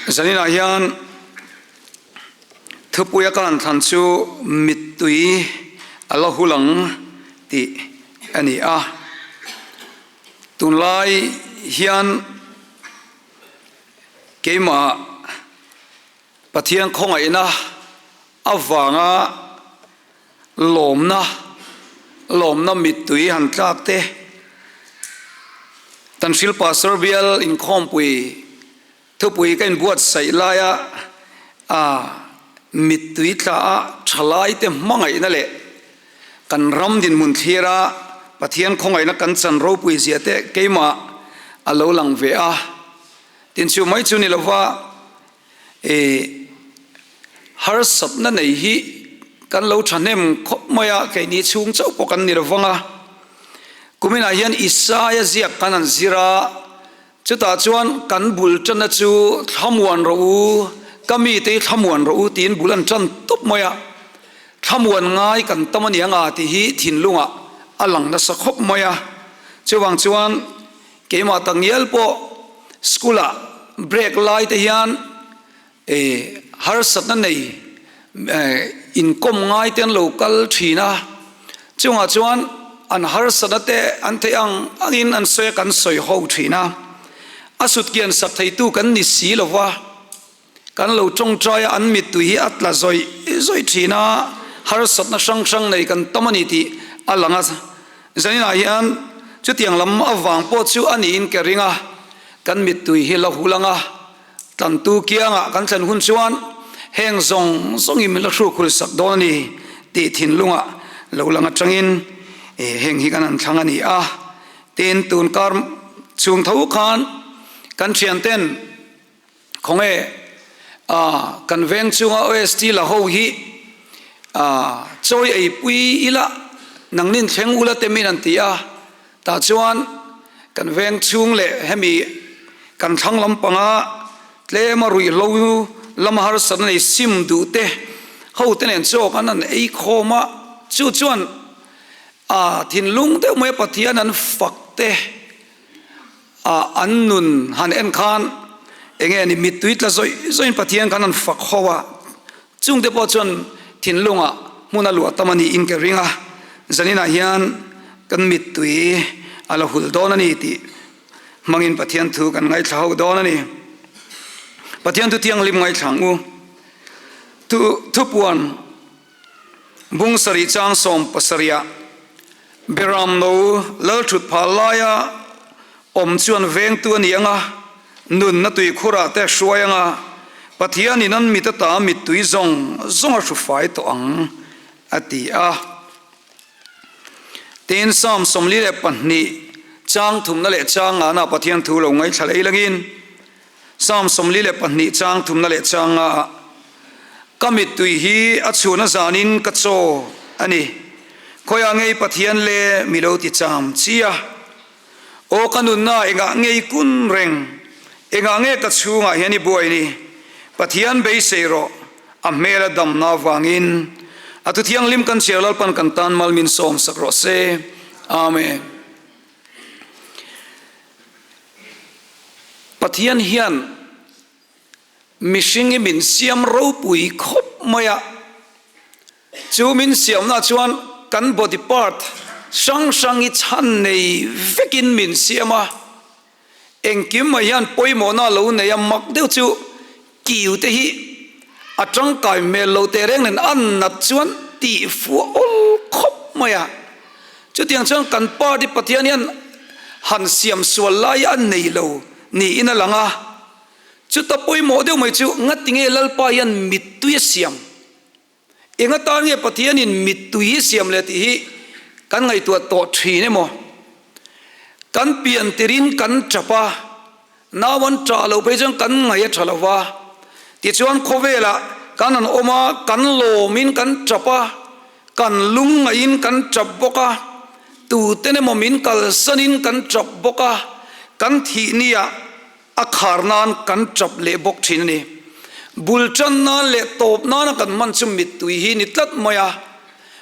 Zaninah hian thupuia ka han thlan chu mittui a la hul ang tih a ni a. Tunlai hian keimah Pathian khawngaihna avanga lawmna, lawmna mittui han tlak te, kan Hril Pastor bial inkhawmpui thupui ka inbuatsaih laia a mittui tla a thalaite hmangaihna leh kan ram dinhmun thlira Pathian khawngaihna kan chan ropui zia te keimah a lo lang ve a. Tin chu mai chu ni lova I harsatna nei hi kan lo thahnem khawp mai a, keini chhung chauh pawh kan ni lo vang a. Kuminah hian Isaia ziak kan han zir a, chutah chuan kan bul tanna chu thlamuan rawh u, ka mite hi thlamuan rawh u tiin bul an tan tawp mai a. Thlamuan ngai kan tam a ni anga tih hi thinlungah a lang nasa khawp mai a. Chuvang chuan Keimah tak ngial pawh school ah break lai te hian harsatna nei inkawm ngai te an lo kal thin a, chungah chuan an harsatna te an theih ang angin an sawi a kan sawi ho thin a, a sutkian sak theitu kan ni si lo va. Kan lo tawngtai a, an mittui hi a tla zawih zawih thin a, harsatna hrang hrang nei kan tam a ni tih a lang a. Zaninah hian chutiang lam avang pawh chu a niin ka ring a, kan mittui hi la hul ang a, tlantu kiangah kan thlen hun chuan heng zawng zawngin min la hruk hul sak dawn a ni tih thinlungah lo lang atangin heng hi kan han thlang a ni a. Tin, tun kar chhung tho khan kan thianten Khawnge a kan veng chunga OST la ho hi a chawi ei pui ila nangnin thleng ula te min an ti a, tah chuan kan veng chhung leh hemi kan thlang lampanga tlema ruihhlo lama harsatna nei sim duh te ho te nen chaw kan han ei khawm a, chu chuan a thinlung deuh mai a Pathian an fak te. A an nun han en khan eng nge ni mittui tla zawih zawih in Pathian khan an fak ho a, chungte pawh chuan thinlungah hmun a luah tam a niin ka ring a, zaninah hian kan mittui a la hul dawn a ni tih hmangin Pathian thu kan ngaithla ho dawn a ni. Pathian thu thianghlim ngaithla ang u. Thu thupuan. Bung sarih chang 70ah Beram no lal thut phah laia awm chuan vengtu a ni ang a, nunna tuikhurah te a hruai ang a, Pathianin an mit ata mittui zawng zawng a hru fai tawh ang, a ti a. Tin, Psalm 42 chang thumna leh chang ngana Pathian thu lo ngaithla lei langin, Psalm 42 chang thumna leh chang ngaah, Ka mittui hi a chhun a zanin ka chaw a ni, khawiah ngei Pathian le mi lo ti cham chi a, Aw ka nunna engah ngei kun reng, engah nge ka chhungah hian i buai ni, Pathian beisei rawh, a hmel a damna avangin a thu thianghlim kan chhiar Lalpan kan tan mal min sawmsak rawh se. Amen. Pathian hian mihring hi min siam ropui khawp mai a, chu min siamna chuan kan body part hrang hrang hi chhan nei vekin min siam a, engkim mai hian pawimawhna a lo nei a, mak deuh chu kiu te hi a tangkai hmel lo teh reng nen a nat chuan tih fuah awl khawp mai a. Chutiang chuan kan party Pathian hian han siam sual lai a nei lo niin a lang a. Chuta pawimawh deuh mai chu ngatinge Lalpa hian mittui a siam? Eng atan nge Pathianin mittui hi siam leh tih hi kan ngaihtuah tawh thin emaw? Kan pian tirin kan tap a, nau an tah loh phei chuan kan ngaih a tha lo va. Tichuan khawvelah kan han awm a, kan lawmin kan tap a, kan lungngaihin kan tap bawk a, tuten emaw min kalsanin kan tap bawk a, kan thih niah A khar nan kan tap leh bawk thin a ni. Bul tan nan leh tawp nana kan hman chu mittui hi ni tlat mai a.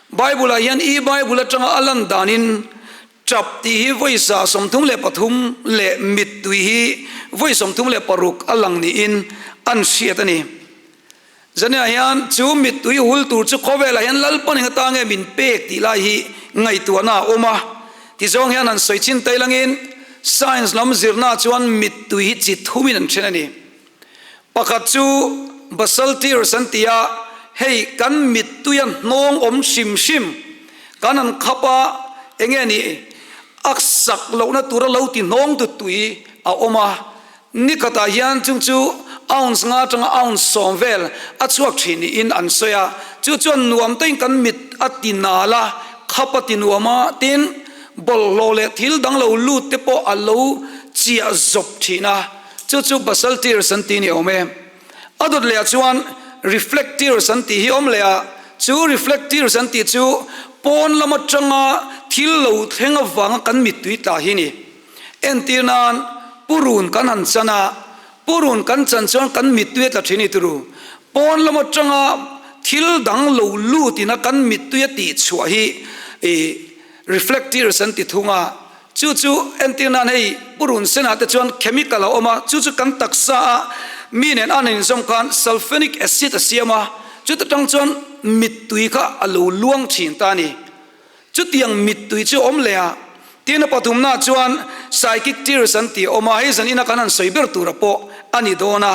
Bible ah hian i Bible atanga a lan danin Ṭap tih hi vawi 133 leh mittui hi vawi 36 a lang niin an hriat a ni. Zaniah hian chu mittui hul tur chu khawvelah hian Lalpan eng ata nge min pek tih lai hi ngaihtuahna a awm a. Tizawng hian han sawi chin tai langin science lam zirna chuan mittui hi chi thumin an then a ni. Pakhat chu basal tears an ti a, hei kan mittuia hnawng awm hrim hrim kan han khap a, enge ni a sak lohna tura lo ti hnawng tu tui a awm a, nikhatah hian chung chu ounce nga atanga ounce sawm vel a chhuak thin niin an sawi a, chu chuan nuam tein kan mit a ti nal a, khap a ti nuam a, tin bawlhhlawh leh thil dang lo lut te pawh a lo chiah zawp thin a. Chu chu basal tears an ti ni awm e. A dawt leh ah chuan reflect tears an tih hi awm leh a, chu reflect tears an tih chu pawn lam atanga thil lo thleng avanga kan mittui tla hi ni. Entir nan purun kan han chan a, purun kan chan chuan kan mittui a tla thin i turu. Pawn lam atanga thil dang lo lut ina kan mittui a tih chhuah hi i reflect tears an ti thung a. Chu chu entir nan hei purun senah te chuan chemical a awm a, chu chu kan taksa a mi nen a inzawm khan sulfenic acid a siam a, chuta tang chuan mittui kha a lo luang thin ta a ni. Chutiang mittui chu a awm leh a, tin a pathumnaah chuan psychic tears an tih a awm a, hei zan ina kan han sawi ber tura pawh a ni dawn a.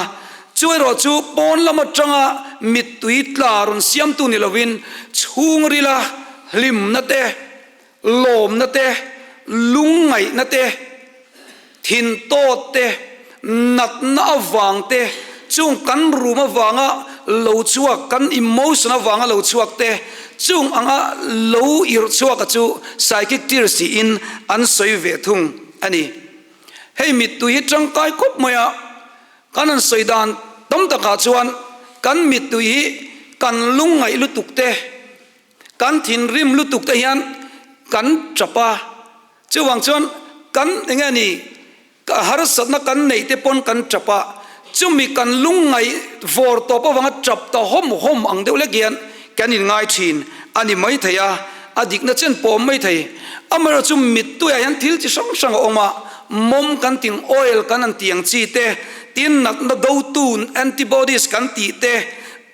Chu erawh chu pawn lam atanga mittui tla rawn siamtu ni lovin chhungrila hlimna te, lawmna te, lungngaihna te, thintawt te, natna avang te, chung kan rum avanga lo chhuak, kan emotion avanga lo chhuak te, chung anga lo irh chhuaka chu psychic tears tiin an sawi ve thung a ni. Hei mittui hi tangkai khawp mai a, kan han sawi dan tam takah chuan kan mittui hi kan lungngaih lutuk te, Kan thinrim lutuk te hian kan tap a, chuvang chuan kan eng nge ni harsatna kan neih te pawn kan tap a, chumi kan lungngaih vawr tawp avanga tap ta hawm hawm ang deuh lek hian kan inngai thin a ni maithei a, a dikna chen pawh a awm maithei. Amaherawhchu chu mittuiah hian thil chi hrang hrang a awm a, mawm kan ting oil kan han tih ang chi te, tin natna dotu antibodies kan tih te,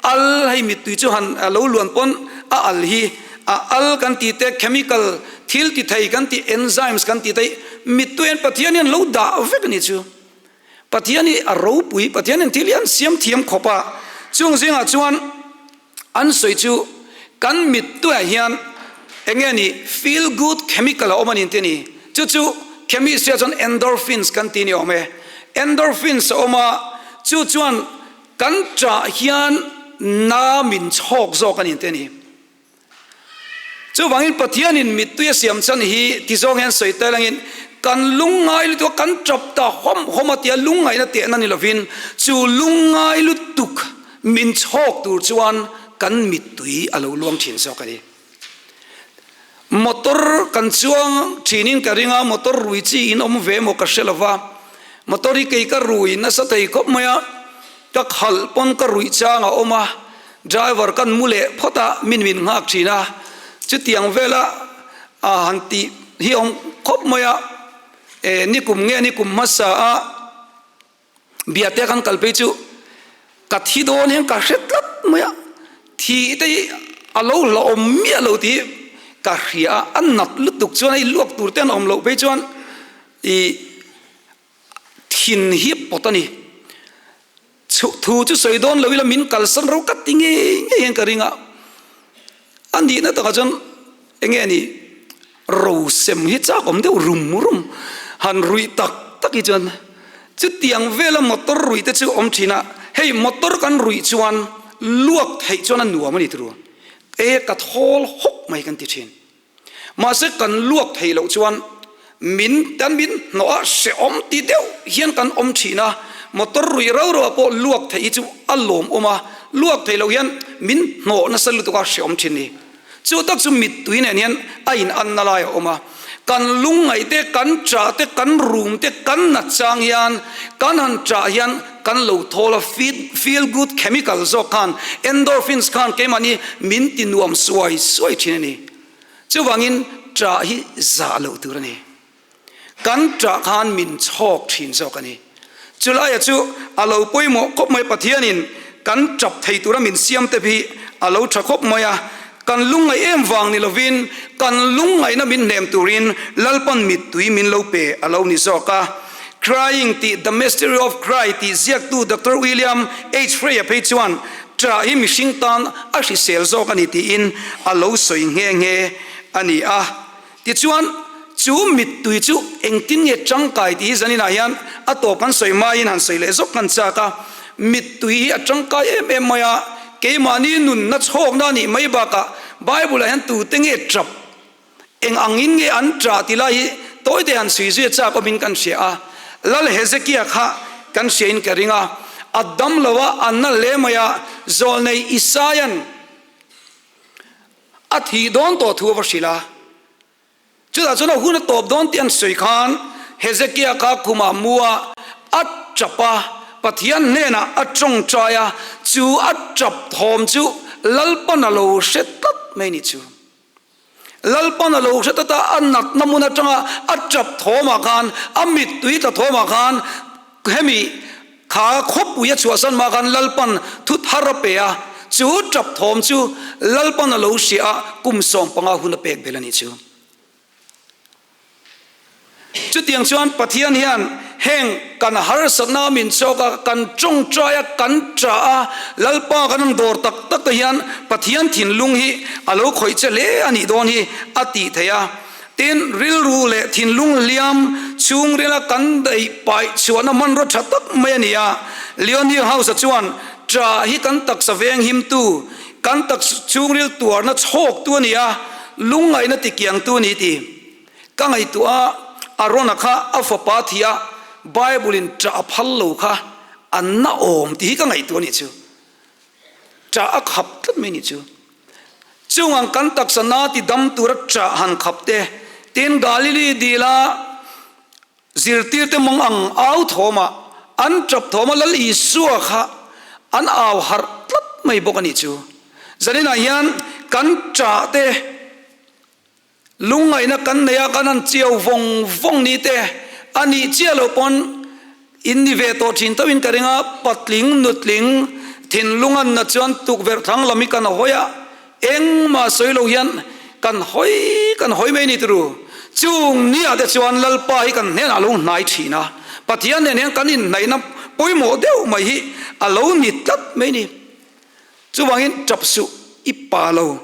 Al hei mittui chu han lo luan pawn a al hi a al kan tih te chemical thil ti thei kan tih enzymes kan tih te hi mittui hian Pathian hian lo dah vek a ni chu. Pathian hi a ropui Pathian hian thil hi an siam thiam khawp a chung zingah chuan an sawi chu kan mittuiah hian eng nge ni feel good chemical a awm a ni an ti a ni. Chu chu chemistry ah chuan endorphins kan ti a ni awm e. Endorphins a awm a chu chuan Kan ṭah hian na min chhawk zawk a ni te ni. Chuvangin Pathianin mittui a siam chhan hi ti zawng hian sawi tel angin kan lungngai lutuk a, kan ṭap ta hawm hawm a tia lungngaihna tehna ni lovin chu lungngai lutuk min chhawk tur chuan kan mittui a lo luang ṭhin zawk a ni. Motor kan chuang thinin ka ring a, motor rui chi in awm ve maw ka hre lova, motor hi kei ka rui nasa thei khawp mai a, ka khalh pawn ka ruih chang a awm a, driver kan mu leh phawt a, min min nghak thin a, chutiang vela a han tih hi awm khawp mai a, e nikum nge nikum hmasa a. Biate kan kal phei chu ka thi dawn hian ka hre tlat mai a, thi te hi a lo hlauhawm miah lo tih hi ka hria a, a nat lutuk chuan hei luak tur te an awm loh phei chuan ih thin hi a pawt a ni. Thu chu sawi dawn lo ila min kalsan ro ka ti ngei ngei hian ka ring a, a nihna takah chuan eng nge ni Rosem hi chak awm deuh rum rum han ruih tak tak hi chuan chutiang vela motor ruih te chu awm thin a, hei motor kan ruih chuan luak theih chuan a nuam a ni turu e ka thawl hawk mai kan ti thin. Mahse kan luak theih loh chuan min kan min hnawh a hrehawm ti deuh hian kan awm thin a, motor ruih rau rauah pawh luak theih hi chu a lawmawm a, luak theih loh hian min hnawh nasa lutuk a hrehawm thin ni. Chu tak chu mittui nen hian a in anna lai a awm a, kan lungngaih te, kan ṭah te, kan rum te, kan nat chang hian, kan han ṭah hian kan lo thawl a, feel good chemical zawk khan, endorphins khan keimahni min ti nuam suai suai ṭhin a ni. Chuvangin ṭah hi zah loh tur a ni. Kan ṭah khan min chhawk ṭhin zawk a ni. Chulaia chu a lo pawimawh khawp mai, Pathianin kan ṭap thei tura min siam te hi a lo ṭha khawp mai a, kan lungngaih em vang ni lovin kan lungngaihna min hnem turin Lalpan mittui min lo pe a lo ni zawk a. Crying tih The Mystery of Cry tih ziaktu Doctor William H. Frey-a phei chuan ṭah hi mihring tan a hrisel zawk a ni tiin a lo sawi nghe nghe a ni a. Tichuan, chu mittui chu engtin nge tangkai tih hi zaninah hian a tawp kan sawi hmain han sawi leh zawk kan chak a. Mittui hi a tangkai em em mai a, keimahni nunna chhawkna a nih mai bakah Bible-ah hian tute nge tap, eng angin nge an tah tih lai hi tawite han sawi zui a chak awmin kan hria a. Lal Hezekia kha kan hriain ka ring a, a dam lo a, a na hle mai a, zawlnei Isaia'n, A thih dawn tawh thu a va hrilh a. Chutah chuan a hun a tawp dawn tih an sawi khan Hezekia kha khumah mu a, a tap a, Pathian hnenah a tawngtai a, chu a tap thawm chu Lalpan a lo hre tlat mai ni chu. Lalpan a lo hre tlat a, a natna hmun atanga a tap thawmah khan, a mittui tla thawmah khan Hemi kha khawpui a chhuahsan hma khan Lalpan thu thar a pe a, chu tap thawm chu Lalpan a lo hria a, kum 15 hun a pek belh a nih chu. Chutiang chuan Pathian hian heng kan harsatna min chawk a, kan tawngtai a, kan tah a, Lalpa kan han dawr tak tak te hian Pathian thinlung hi a lo khawih che hle a nih dawn hi a tih theih a. Tin, rilru leh thinlung hliam chhungrila kan daih paih chhuahna hmanraw tha tak mai a ni a. Leon Hillhouse-a chuan, Ṭah hi kan taksa veng himtu, kan taksa chhungril tuarna chhawktu a ni a, lungngaihna tikiangtu a ni ti. Ka ngaihtuah a, Aaron-a kha a fapa thih a, Bible-in ṭah a phal lo kha a na awm tih hi ka ngaihtuah a nih chu. Ṭah a khap tlat mai nih chu. Chung ang kan taksa na ti dam tura ṭah han khap te, tin Galili dila zirtirte mawng ang au thawmah an ṭap thawma Lal Isua kha an au harh tlat mai bawk a nih chu. Zaninah hian kan ṭah te, Lungngaihna kan nei a, kan han chiau vawng vawng ni te a nih chiah loh pawn in ni ve tawh thin tauhin ka ring a, patling nutling thinlung an na chuan tukverh thlang lam hi kan hawi a, engmah sawi lo hian kan hawi kan hawi mai ni turu. Chung ni ah te chuan Lalpa hi kan hnenah a lo hnai thin a, Pathian nen hian kan inhnaihna pawimawh deuh mai hi a lo ni tlat mai ni. Chuvangin tap suh i pa lo.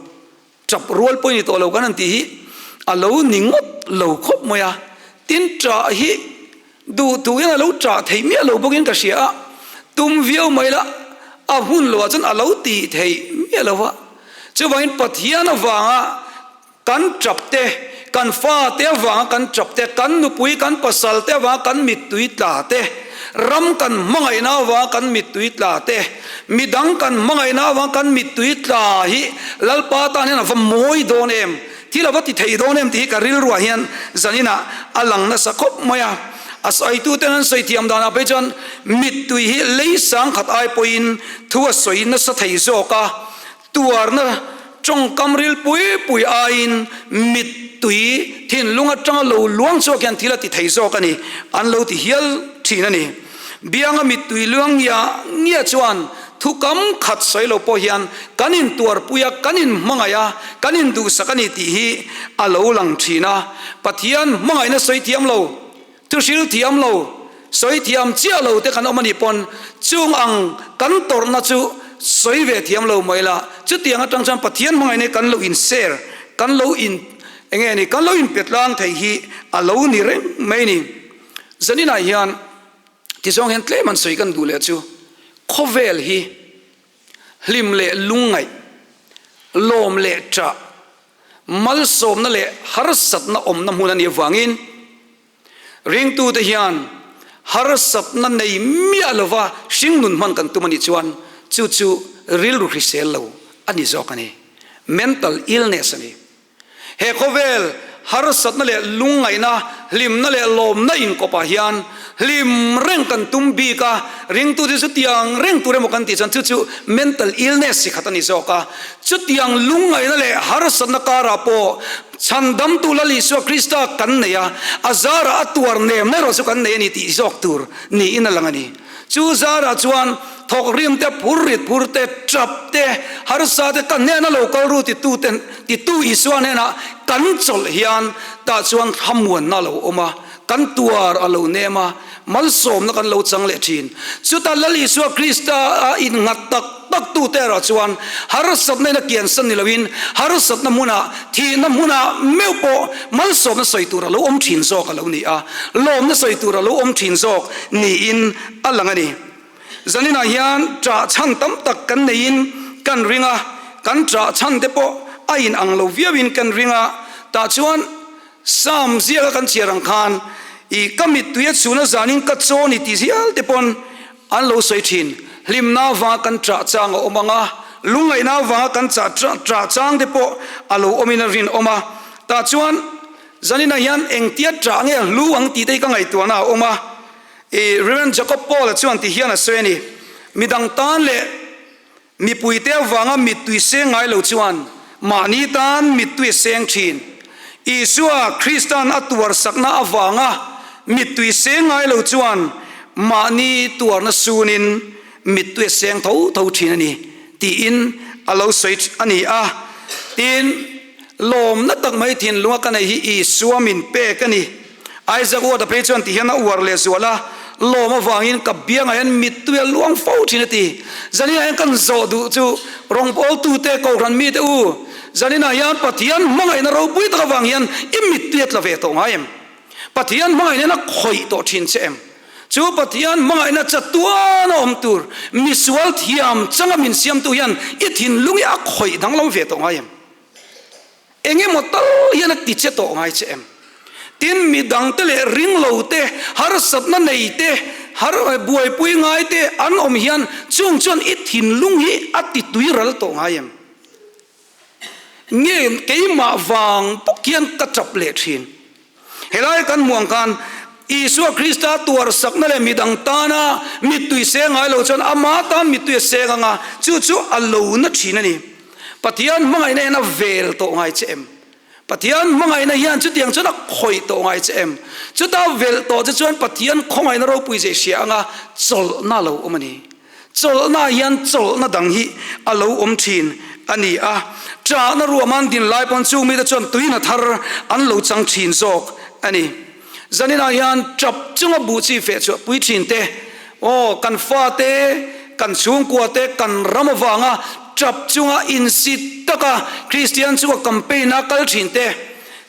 Ṭap rual pawh i ni tawh lo kan han tih hi a lo ni ngawt lo khawp mai a, tin ṭah hi duh thu hian a lo ṭah theih miah lo bawkin ka hria a, tum viau mai la a hun loah chuan a lo tih theih miah lo va, chuvangin Pathian avanga kan ṭap te, kan fate avanga kan ṭap te, kan nupui kan pasal te avanga kan mittui tla te, Ram kan hmangaihna avanga kan mittui tla te, midang kan hmangaihna avanga kan mittui tla hi Lalpa tan hian a va mawi dawn em, thil a va ti thei dawn em tih hi ka rilruah hian zaninah a lang nasa khawp mai a. A sawituten an sawi thiam danah phei chuan mittui hi lei sangkhat ai pawhin thu a sawi nasa thei zawk a, Tuarna tawngkam ril pui pui aiin mittui thinlung atanga lo luang chhuak hian thil a ti thei zawk a ni, an lo ti hial thin a ni. Bianga mittui luang ngia ngia chuan thukam khat sawi lo pawh hian kan intuarpui a, kan inhmangaih a, kan induhsak a ni tih hi a lo lang thin a. Pathian hmangaihna sawi thiam lo. Thu hril thiam lo, sawi thiam chiah lo te kan awm a nih pawn chung ang kan tawrhna chu sawi ve thiam lo mai la, chutiang atang chuan Pathian hmangaihna hi kan lo in share, kan lo in enge ni, kan lo in pe tlang thei hi a lo ni reng mai ni. Zaninah hian tizawng hian tlem an sawi kan duh leh chu khawvel hi hlim leh lungngaih, lawm leh ṭah, Malsawmna leh harsatna awmna hmun a nih avangin ringtute hian harsatna nei miah lova hringnun hman kan tum a nih chuan chu chu rilru hrisel lo a ni zawk a ni, mental illness a ni. He khawvel harsatna leh lungngaihna, hlimna leh lawmna inkawpah hian hlim reng kan tum bik a, ringtute chutiang reng tur emaw kan tih chuan chu chu mental illness chi khat a ni zawk a. Chutiang lungngaihna leh harsatna karah pawh Chhandamtu Lal Isua Krista kan nei a, a zarah a tuar nemna erawh chu kan nei a ni tih zawk tur niin a lang a ni. Chu zarah chuan thawk rim te, phur rit phur te, tap te, harsa te ka hnena lo kal ru titu te, titu Isua hnenah kan chawlh hian tah chuan thlamuanna a lo awm a, kan tuar a lo nem a, malsawmna kan lo chang leh thin. Chutah Lal Isua Krista a innghat tak tak tute erawh chuan harsatna in a kiansan ni loin harsatna hmunah, thihna hmunah meuh pawh malsawmna sawi tur a lo awm thin zawk a lo ni a, lawmna sawi tur a lo awm thin zawk niin a lang a ni. Zaninah hian ṭah chhan tam tak kan neiin kan ring a, kan ṭah chhan te pawh a inang lo viauin kan ring a, tah chuan Psalm ziaka kan chhiar ang khan i ka mittui a chhun a zanin ka chaw ni ti zial te pawn an lo sawi thin. Hlimna avanga kan ṭah chang a awm ang a, lungngaihna avanga kan chah ṭah chang te pawh a lo awmin a rinawm a. Tah chuan zaninah hian engtia ṭah nge a hlu ang tih te hi ka ngaihtuahna a awm a. I Rev. Jacob Paul-a chuan ti hian a sawi a ni, Midang tan leh Mipuite avanga mittui seng ngai lo chuan mahni tan mittui a seng thin. Isua Krista'n a tuarsakna avanga mittui seng ngai lo chuan mahni tuarna sunin mittui a seng tho tho thin a ni, tiin a lo sawi a ni a. Tin, lawmna tak mai thinlunga ka neih hi Isua min pek a ni. Isaac Watt-a phei chuan tihian a uar leh zual a, lawm avangin ka biangah hian mittui a luang fo thin a ti. Zaninah hian kan zawh duh chu rawngbawltute, Kohhran mite u, zaninah hian Pathian hmangaihna ropui tak avang hian i mittui a tla ve tawh ngai em? Pathian hmangaihna hian a khawih tawh thin che em? Chu Pathian hmangaihna chatuan a awm tur, misual thiam changa min siamtu hian i thinlung hi a khawih danglam ve tawh ngai em? Eng emaw tal hian a ti che tawh ngai che em? Tin, mi dangte leh ringlo te, harsatna nei te, har buaipui ngai te an awm hian chung chuan i thinlung hi a ti tui ral tawh ngai em? Nge keimah vang bawk hian ka tap leh thin? Helai kan hmuh ang khan Isua Krista tuarsakna leh midang tana mittui seng ngai lo chuan ama tan mittui a seng ang a, chu chu a lo na thin a ni. Pathian hmangaihna hian a vel tawh ngai che em? Pathian hmangaihna hian chutiang chuan a khawih tawh ngai che em? Chuta velh tawh che chuan Pathian khawngaihna ropui zeh hria anga chawlhna a lo awm a ni. Chawlhna hian chawlhna dang hi a lo awm thin a ni a, ṭahna ruahman din lai pawn chung mite chuan tuihna thar an lo chang thin zawk a ni. Zaninah hian ṭap chunga buh chi feh chhuah pui thin te, aw, kan fate, kan chhungkua te, kan ram avanga ṭap chunga insit taka Kristian chunga campaign a kal thin te,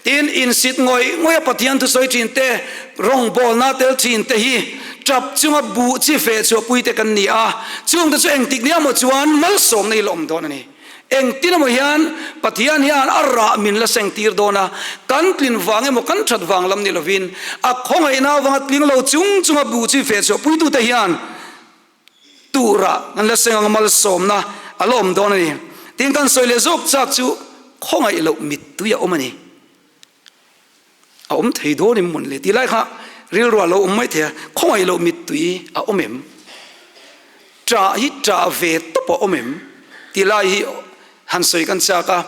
Tin, insit ngawih ngawih a Pathian thusawi thin te, rawngbawlna tel thin te hi tap chunga buh chi feh chhuahpui te kan ni a, chungte chu engtik nia maw chuan malsawmna i la awm dawn a ni. Engtin emaw hian Pathian hian a rah min la seng tir dawn a, kan tlin vang emaw kan that vang lam ni lovin a khawngaihna avanga tling lo chung chunga buh chi feh chhuahpuitute hian Tura kan la seng ang malsawmna a la awm dawn a ni. Tin kan sawi leh zawk chak chu khawngaih loh mittui a awm a ni. A awm thei dawn em mawn le tih lai kha rilru a lo awm mai thei a, khawngaih loh mittui a awm em? Ṭah hi ṭah ve tawp a awm em? Tih lai hi han sawi kan chak a,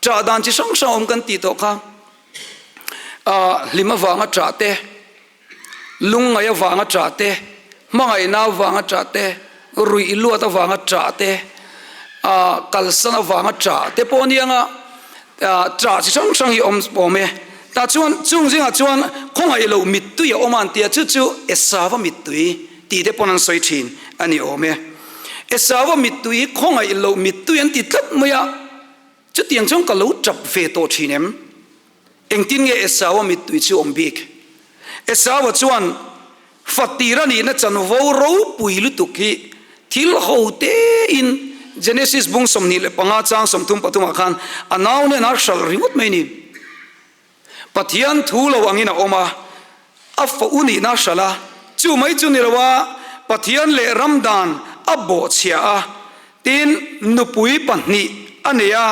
ṭah dan chi hrang hrang a awm kan tih tawh kha hlim avanga ṭah te, Lungngaih avanga ṭah te, hmangaihna avanga ṭah te, ruih luat avanga ṭah te, kalsan avanga ṭah te pawh a ni ang a, ṭah chi hrang hrang hi awm awm e. Tah chuan chung zingah chuan khawngaih loh mittui a awm a an ti a, chu chu Esava mittui tih te pawn an sawi ṭhin a ni awm e. Esava mittui hi khawngaih loh mittui an ti tlat mai a, chutiang chuan ka lo ṭap ve tawh ṭhin em? Engtin nge Esau-a mittui chu awm bik? Esau-a chuan fatir a nihna chanvo ropui lutuk hi thil ho tein Genesis bung 25 chang 33 ah khan a nau nen a hralh ringawt mai ni. Pathian thu lo angin a awm a, a fa u nihna a hralh a, chu mai chu ni lo a, Pathian leh ram dan a bawhchhia a, Tin, nupui pahnih a nei a,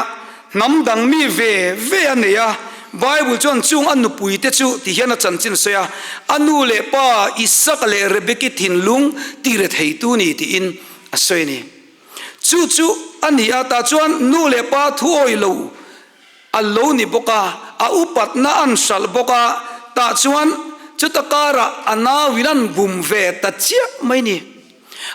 hnam dang mi ve ve a nei a. Bible chuan chung a nupuite chu ti hian a chanchin a sawi a, A nu leh pa Isaka leh Rebeki thinlung ti retheitu ni tiin a sawi a ni. Chu chu a ni a, tah chuan nu leh pa thuawi lo a lo ni bawk a, a upatna an hralh bawk a, tah chuan chuta karah a nauin an bum ve ta chiah mai ni.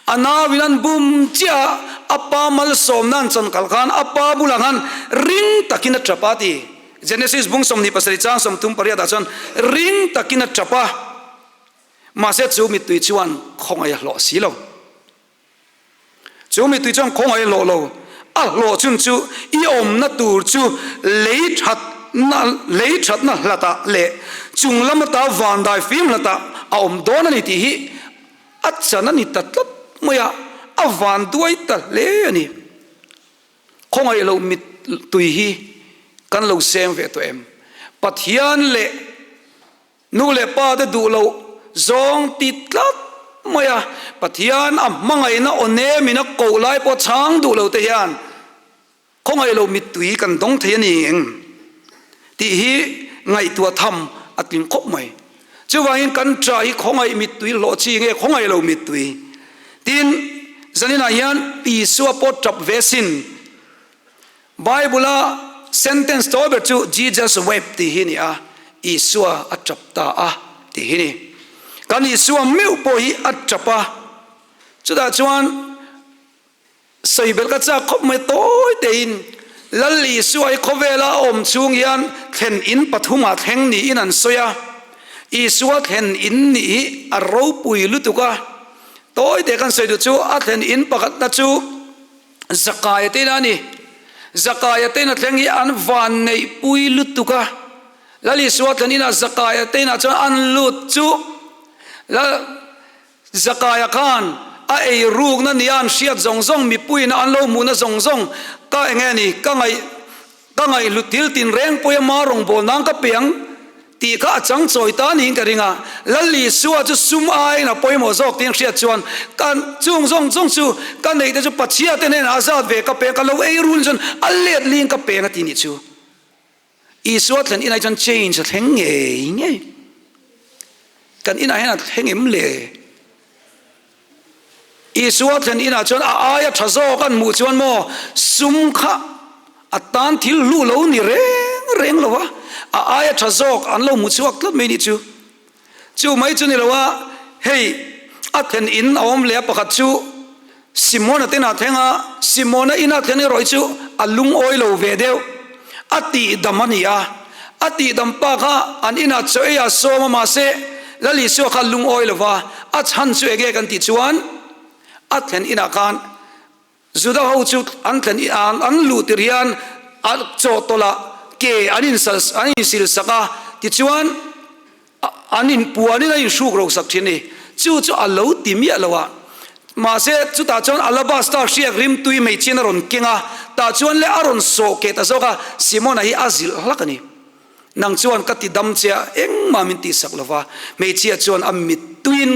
A nauin an bum chiah a, a pa malsawmna an chawn kal khan a pa bulah khan ring takin a tap a ti. Genesis bung 27 chang 38 ah chuan ring takin a tap a, mahse chu mittui chuan khawngaih a hlawh si lo. Chu mittui chuan khawngaih a hlawh lo, a hlawh chun chu i awmna tur chu lei thatna lei thatna hlatah leh chung lam ata vandai fim hlatah a awm dawn a ni tih hi a chan a ni ta tlat mai a, a vanduai ta hle a ni. Khawngaih loh mittui hi kan lo seng ve tawh em? Pathian leh Nu leh pa te duh loh zawng ti tlat mai a, Pathian a hmangaihna aw nemin a koh lai pawh chhang duh lo te hian khawngaih loh mittui kan dawng thei a ni eng tih hi ngaihtuah tham a tling khawp mai. Chuvangin kan ṭah hi khawngaih mittui hlawh chi nge khawngaih loh mittui? Tin, zaninah hian Isua pawh ṭap ve sin. Bible-a sentence tawi ber chu Jesus wept tih hi a ni a, Isua a tap ta a tih hi a ni. Kan Isua meuh pawh hi a tap a, chutah chuan sawi belh ka chak khawp mai tawi tein Lal Isua hi khawvela a awm chhung hian thlen in pathumah thleng niin an sawi a, Isua thlen in nih hi a ropui lutuk a, tawi te kan sawi duh chu a thlen in pakhatna chu, Zakaia te ina a ni. Zakaia te ina thleng hi an van neih pui lutuk a. Lal Isua thlen inah Zakaia te inah chuan an lut chu Lal Zakaia khan a ei rukna nia an hriat zawng zawng mipuiin an lo hmuhna zawng zawng ka eng nge ni ka ngaih Ka ngaihhlut thil tinreng pawih a ma rawngbâwl nân ka piang tih kha a chang chawi ta niin ka ring a. Lal Isua chu sum aiin a pawimawh zâwk tiin hriat chuan ka chung zawng zawng chu ka neih te chu Pathiate hnênah a zât ve ka pêng, ka lo ei rûn chuan a lêt ling ka pêng a ti nih chu. Isua thlen inah chuan change a thleng ngei ngei. Kan inah hian a thleng em le? Isua thlen inah chuan a aia tha zawk an hmuh chuan maw sum kha a tan thil hlu lo ni reng reng lo a, a aia tha zawk an lo hmu chhuak tlat mai nih chu. Chu mai chu ni lo a, hei a thlen in a awm leh a pakhat chu Simona te inah thleng a, Simona inah thlen erawh hi chu a lungawi lo ve deuh, a tihdam a ni a, a tihdam pa kha an inah chaw ei a sawm a mahse Lal Isua kha lungawi lo va, a chhan chu enge kan tih chuan a thlen inah khan Juda ho chu an thlen an luh tir hian a chawhtawlh ah ke an insal an insil sak a tichuan An inpuanin a inhruk ro sak thin a ni. Chu chu a lo ti miah lo a. Mahse, chutah chuan alabasta hriak rimtui hmeichhian a rawn keng a, tah chuan le a rawn sawh keh ta zawk a, Simona hi a zilh hlak a ni. Nang chuan ka ti dam che a, engmah min tihsak lo va, hmeichhia chuan a mittuiin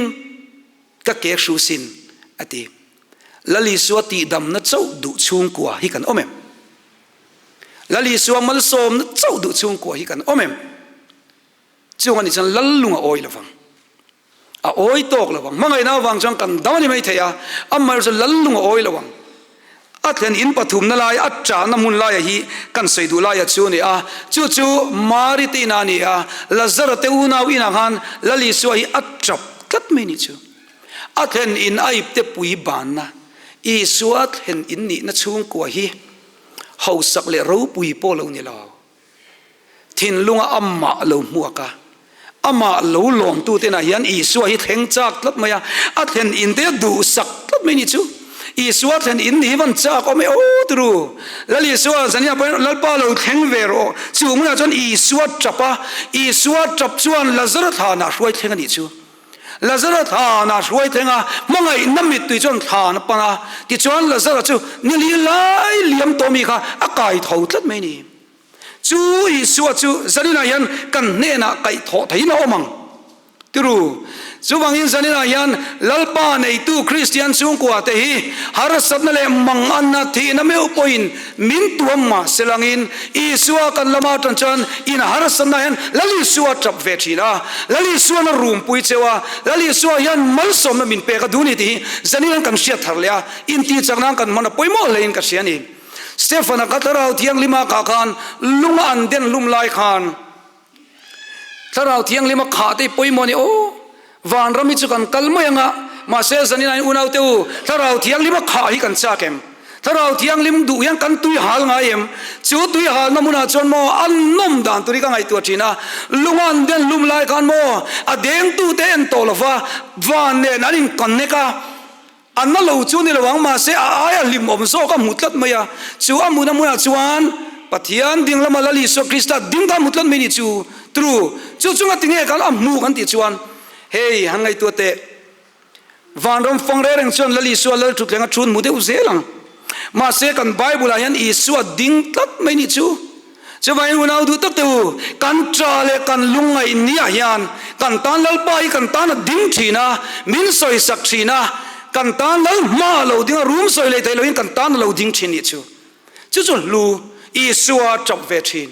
ka ke hru sin, a ti. Lal Isua tihdamna chauh duh chhungkua hi kan awm em? Lal Isua malsawmna chauh duh chhungkua hi kan awm em? Chung a nih chuan lal lung a awi lo vang. A awi tawk lo vang. Hmangaihna avang chuan kan dam a ni mai thei a, amaherawh chu lal lung a awi lo vang. A thlen in pathumna lai, a chahna hmun laia hi kan sawi duh laia chu a ni a. Chu chu Mari te inah a ni a, Lazara te unau inah khan Lal Isua hi a tap tlat mai nih chu. A thlen in a ipte pui banna, Isua thlen in nihna chhungkua hi hausak leh ropui pawh lo ni lo. Thinlunga amah lo hmuak a, amah lo lawmtute inah hian Isua hi thleng chak tlat mai a, a thlen in te a duhsak tlat mai ni chu. Isua thlen in ni hi van chak awm e aw turu. Lal Isua zania pawhin Lalpa lo thleng ve rawh. Chu hmunah chuan Isua tap a, Isua tap chuan Lazara thlanah hruai thleng a nih chu. Lazara thlanah hruai thleng a, hmangaihna mittui chuan thlan a pan a, tichuan Lazara chu nili lai liam tawh mi kha a kai tho tlat mai ni. Chu Isua chu zaninah hian kan hnenah kaihthawh theihin a awm ang. Tiru. Chuvangin zaninah hian Lalpa neitu Kristian chhungkua te hi harsatna leh manganna thihna meuh pawhin min tuam mah se langin Isua kan lama tan chuan in harsatna hian Lal Isua a tap ve thin a, Lal Isuan a rumpui cheu a, Lal Isua hian malsawmna min pek a duh ni tih hi zanin hian kan hriat thar leh a, intihchak nan kan hman a pawimawh hlein ka hria a ni. Stefan-a kha Thlarau Thianghlima kah khan lunga an den hlum lai khan, Thlarau Thianghlim a khah te pawimawh a ni aw. Vanram hi chu kan kal mai anga, mahse zanin ah hian unaute u, Thlarau Thianghlim a khah hi kan chak em? Thlarau Thianghlim duh hian kan tui hal ngai em? Chu tui halna hmunah chuan maw a nawm dan tur hi ka ngaihtuah thin a, lunga an den hlum lai khan maw a dengtute en tawh lova van nen an in connect a, A na lo chu ni lo ang, mahse a aia hlimawm zawk a hmu tlat mai a. Chu a hmuhna hmunah chuan Pathian ding lama Lal Isua Krista ding kha a hmu tlat mai ni chu tru. Chu chunga tinge khan a hmu kan tih chuan hei han ngaihtuah teh. Vanram fang reng reng chuan Lal Isua Lal thutthleng a thun hmu deuh zel ang. Mahse kan Bible ah hian Isua ding tlat mai ni chu. Chuvangin unau duh tak te u, kan ṭa leh kan lungngaih niah hian kan tan Lalpa hi kan tan a ding ṭhin a, min sawisak ṭhin a, kan tan Lal hma a lo ding a, rum sawi leh theih loin kan tan a lo ding ṭhin nih chu. Chu chu hlu Isua a ṭap ve ṭhin.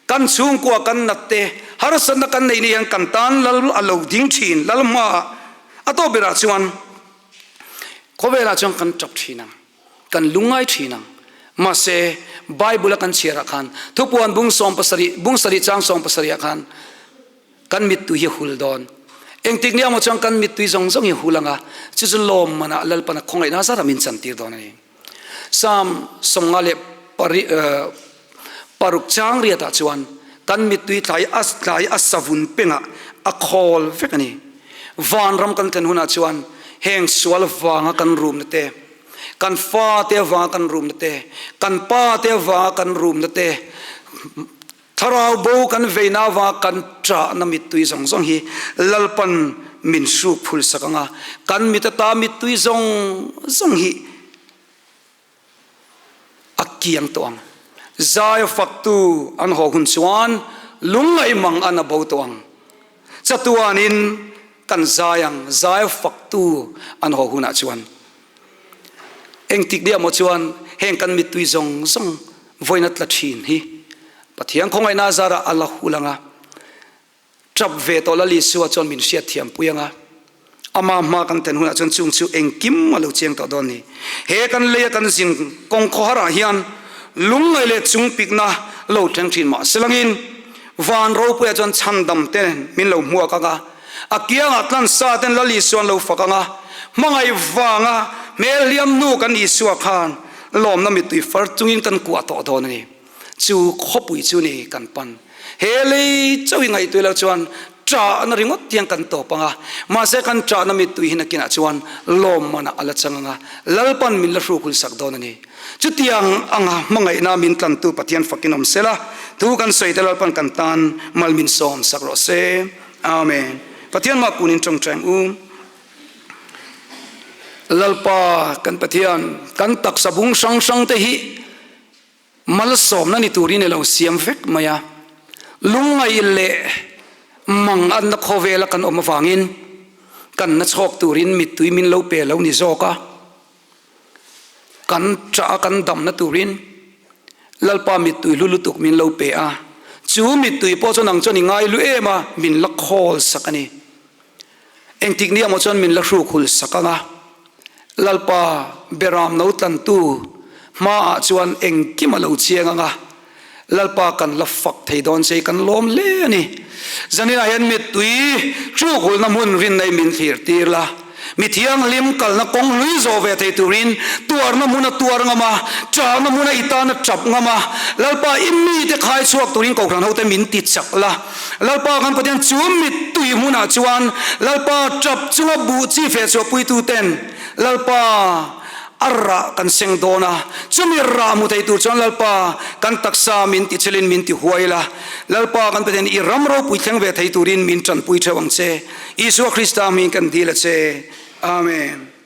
Kan chhungkua kan nat te, harsatna kan neih ni hian kan tan Lal a lo ding ṭhin, Lal hma a tawp berah chuan khawvelah chuan kan ṭap ṭhin ang. Kan lungngai thin ang. Mahse, Bible a kan chhiarah khan thupuan bung 70, bung sarih chang 70 ah khan kan mittui hi a hul dawn. Engtik nia maw chuan kan mittui zawng zawng hi a hul ang a, chu chu lawm manah Lalpana khawngaihna zat ah min chantir dawn a ni. Psalm 56 chang riat ah chuan kan mittui tlai a tlai a savun pengah a khawl vek a ni. Vanram kan thlen hunah chuan heng sual vanga kan rumna te, kan fate avanga kan rumna te, kan pa te avanga kan rumna te, thlarau bo kan veina avanga kan ṭahna mittui zawng zawng hi Lalpan min hruk phul sak anga kan mit ata mittui zawng zawng hi a kiang tawh ang. Zai faktu an haw hun chuan lungngaih mang an a bo tawh ang. Chatuanin kan zai ang, zai faktu an haw hunah chuan. Engtik nia maw chuan heng kan mittui zawng zawng vawiin a tla thin hi Pathian khawngaihna a zarah a la hul ang a. Tap ve tawh Lal Isua chuan min hriatthiam pui ang a, ama hma kan ten hunah chuan chung chu engkim a lo chiang tawh dawn ni. He kan leia kan zin kawng khawharah hian lungngaih leh chungpikna lo thleng thin mah selangin van ropuiah chuan chhandam te min lo hmuak ang a, a kiangah tlansa ten Lal Isua an lo fak ang a, hmangaih vanga hmel hliam nu kan Isua khan lawmna mittui far chungin kan kuah tawh dawn a ni. Chu khawpui chu ni kan pan. He lei chauh i ngaihtuah loh chuan ṭahna ringawt hian kan tawp ang a, mahse kan ṭahna mittui hi nakinah chuan lawmmanah a la chang ang a, Lalpan min la hruk hulsak dawn a ni. Chutiang anga hmangaihna min tlantu Pathian fakin awm sela, thu kan sawi te Lalpan kan tan mal min sawm sak rawh se. Amen. Pathian mah kunin ṭawngṭai ang u. Lalpa kan Pathian, kan taksa bung hrang hrang te hi Malsawmna ni turin i lo siam vek mai a, lungngaih leh manganna khawvela kan awm avangin kan na chhawk turin mittui min lo pe lo ni zawk a, kan ṭah a kan damna turin Lalpa mittui hlu lutuk min lo pe a, chu mittui pawh chu nang chuan i ngai lu em a, min la khawl sak a ni. Engtik ni emaw chuan min la hruk hul sak ang a, Lalpa Beram no tlantu hmaah chuan engkim a lo chiang ang a, Lalpa kan la fak thei dawn che i kan lawm hle a ni. Zaninah hian mittui hruk hulna hmun rinnei min thlir tir la, mi thianghlim kalna kawng hlui zawh ve thei turin tuarna hmun a tuar ngam a, ṭahna hmun a i tan a ṭap ngam a, Lalpa i mite khai chhuak turin Kohhran hote min ti chak la. Lalpa kan Pathian chu mittui hmunah chuan Lalpa tap chunga buh chi feh chhuah puituten Lalpa a rah kan seng dawn a, chumi rah hmu thei tur chuan Lalpa kan taksa min ti chhelin min ti huai la, Lalpa kan Pathian i ram ropui thleng ve thei turin min tanpui theuh ang che. Isua Krista hming kan dil a che. Amen.